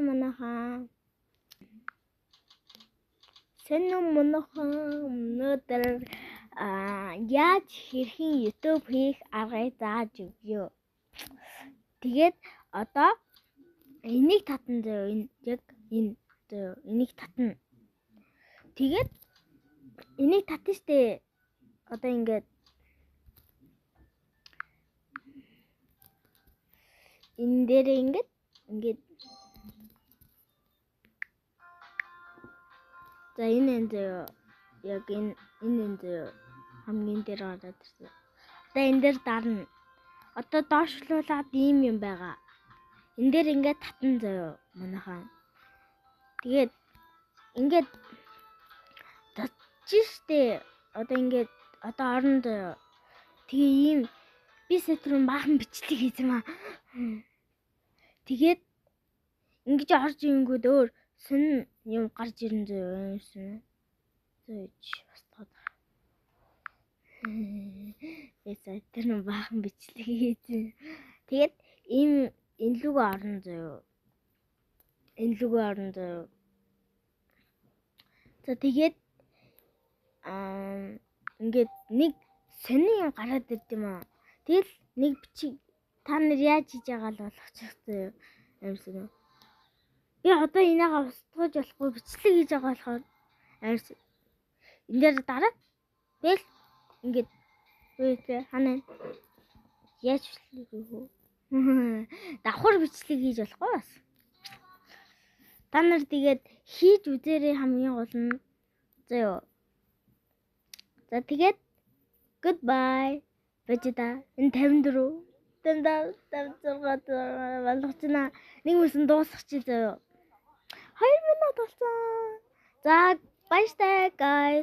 уу манайхаа? Сайн уу манайхаа? Өнөөдөр яаж хэрхэн YouTube хийх аргыг зааж өгье. Тэгээд одоо энийг татан заяа, энэ яг энэ заяа, энийг татна. Тэгээд энийг татна штэ. Одоо ингээд энэ дээр ингээд за энэ энэ заяа, яг энэ энэ заяа хамгийн дээр гараад ирсэн. Одоо энэ дээр дарна. Одоо доошлуулад ийм юм байгаа. Энэ дээр ингээд татан заяа манайхаа. Тэгээд ингээд татчих штэ. Одоо ингээд одоо орон заяа. Тэгээ ийм би сэтэрэн баахан бичлэг хийсэн маа. Тэгээд ингэж орж ирэнгүүд өөр сонин юм гарч ирэн заяа юмсан. Зөөж бас таад. Би сэтэрэн баахан бичлэг хийсэн. Тэгээд ийм энэ лүгөө орон заяа. Энэ лүгөө орон заяа. За тэгээд ингээд нэг сонин юм гараад ирд юм аа. Тэгэл нэг бичиг та нар яаж хийж байгаа л болгочих заяа юмсан. Би одоо энийгээ устгаж болохгүй бичлэг хийж байгаа болохоор амарсан. Энэ дээр дараа тэгэл ингээд үгүй ханаа яаж бичлэг хийх вэ? Давхар бичлэг хийж болохгүй бас. Та нар тэгээд хийж үзээрэй хамгийн гол нь заяа. За тэгээд goodbye. Бажида энэ 54 55 56 болгочно. Нэг үсэн дуусгах чи заяа. 2 минут болсон. За баяртай guys.